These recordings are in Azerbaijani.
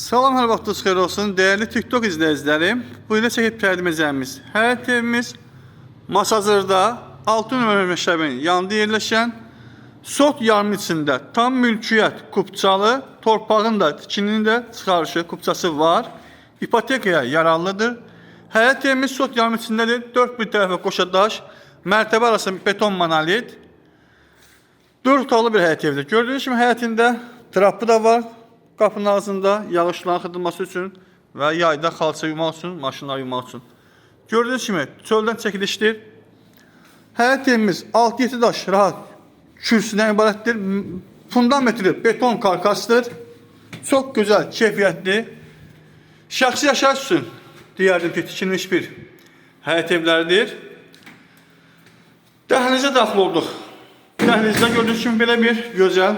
Salam, hər vaxtınız xeyir olsun. Dəyərli TikTok izləyicilərim, bu ilə çəkib təqdim edəcəyimiz həyət evimiz Masazırda 6 nömrə məktəbin yanında yerləşən sot yarımı içində tam mülkiyyət kupçalı, torpağın da tikinin də çıxarışı kupçası var. İpotekaya yararlıdır. Həyət evimiz sot yarımı içindədir. Dörd bir tərəfə qoşa daş, mərtəbə arası beton monolit. 4 otaqlı bir həyət evidir. Gördüyünüz kimi həyətində trapı da var. Qapının ağzında yağışların axıdılması üçün və yayda xalça yumaq üçün, maşınlar yumaq üçün. Gördüyünüz kimi çöldən çəkilişdir. Həyət evimiz 6-7 daş rahat kürsüdən ibarətdir. Fundamentli beton karkasdır. Çox gözəl, keyfiyyətli. Şəxsi yaşayış üçün deyərdim ki, tikilmiş bir həyət evləridir. Dəhlizə daxil olduq. Dəhlizdə gördüyünüz kimi belə bir gözəl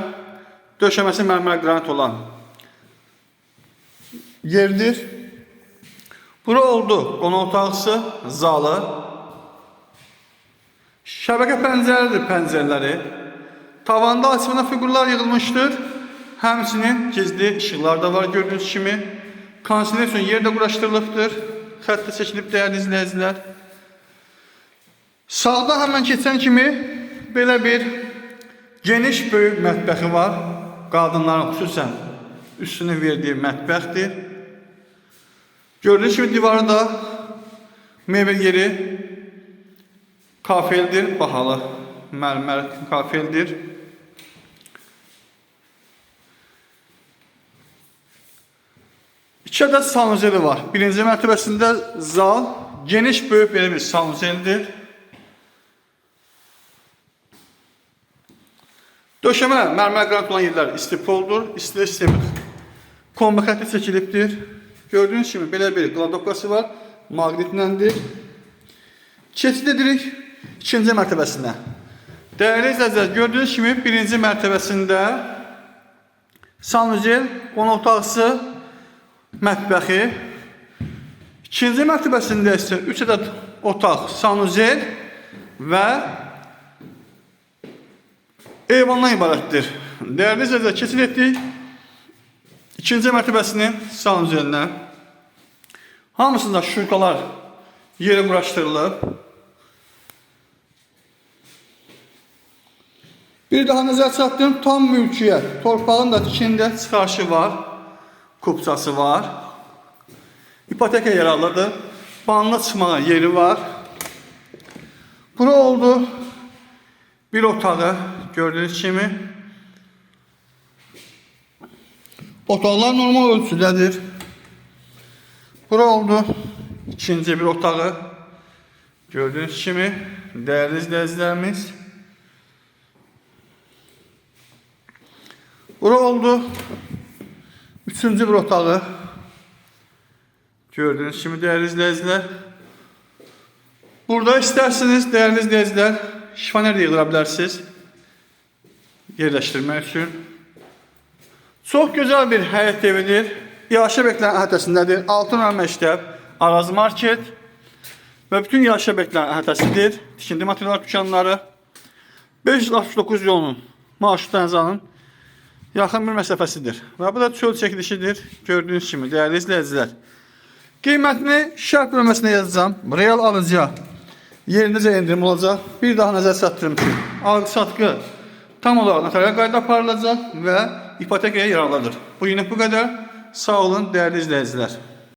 döşəməsi mərmər qranit olan yerdir. Bura oldu qonaq otaqsı, zalı. Şəbəkə pəncərəlidir pəncərələri. Tavanda açmana fiqurlar yığılmışdır. Həmçinin gizli işıqlar da var gördüyünüz kimi. Kondisioner üçün yer də quraşdırılıbdır. Xətt də çəkilib dəyərli izləyicilər. Sağda həmən keçən kimi belə bir geniş böyük mətbəxi var. Qadınların xüsusən üstünü verdiyi mətbəxdir. Gördüyünüz kimi divarı da mebel yeri kafeldir, bahalı mərmər kafeldir. İki ədəd sanuzeli var. Birinci mərtəbəsində zal, geniş böyük belə bir sanuzeldir. Döşəmə mərmər qranit olan yerlər istipoldur. İstilik sistemi kombi xətti çəkilibdir. Gördüyünüz kimi belə bir qladokası var. Maqnitlədir. Keçid edirik ikinci mərtəbəsinə. Dəyərli izləyicilər, gördüyünüz kimi birinci mərtəbəsində sanuzel, qonaq otaqsı, mətbəxi. İkinci mərtəbəsində isə 3 ədəd otaq, sanuzel və eyvandan ibarətdir. Dəyərli izləyicilər, keçid etdik ikinci mərtəbəsinin sanuzelinə. Hamısında şurkalar yerə quraşdırılıb. Bir daha nəzər çatdırım, tam mülkiyyət. Torpağın da tikində çıxarışı var, kupçası var. İpoteka yararlıdır. Banla çıxmağa yeri var. Bura oldu bir otağı gördüyünüz kimi. Otaqlar normal ölçüdədir. Bura oldu ikinci bir otağı. Gördüyünüz kimi dəyərli izləyicilərimiz. Bura oldu üçüncü bir otağı. Gördüyünüz kimi dəyərli izləyicilər. Burada istərsiniz dəyərli izləyicilər şifaner də yığdıra bilərsiniz. Yerləşdirmək üçün. Çox gözəl bir həyət evidir. Yaşa Beklən əhatəsindədir. 6 nömrə məktəb, Araz Market və bütün Yaşa Beklən əhatəsidir. Tikinti materiallar dükanları. 569 yolunun marşrut ənzanın yaxın bir məsafəsidir. Və bu da çöl çəkilişidir. Gördüyünüz kimi dəyərli izləyicilər. Qiymətini şərh bölməsinə yazacağım. Real alıcıya yerindəcə endirim olacaq. Bir daha nəzər çatdırım ki, alqı-satqı tam olaraq notarial qayda aparılacaq və ipotekaya yararlıdır. Bu günlük bu qədər. Sağ olun dəyərli izləyicilər.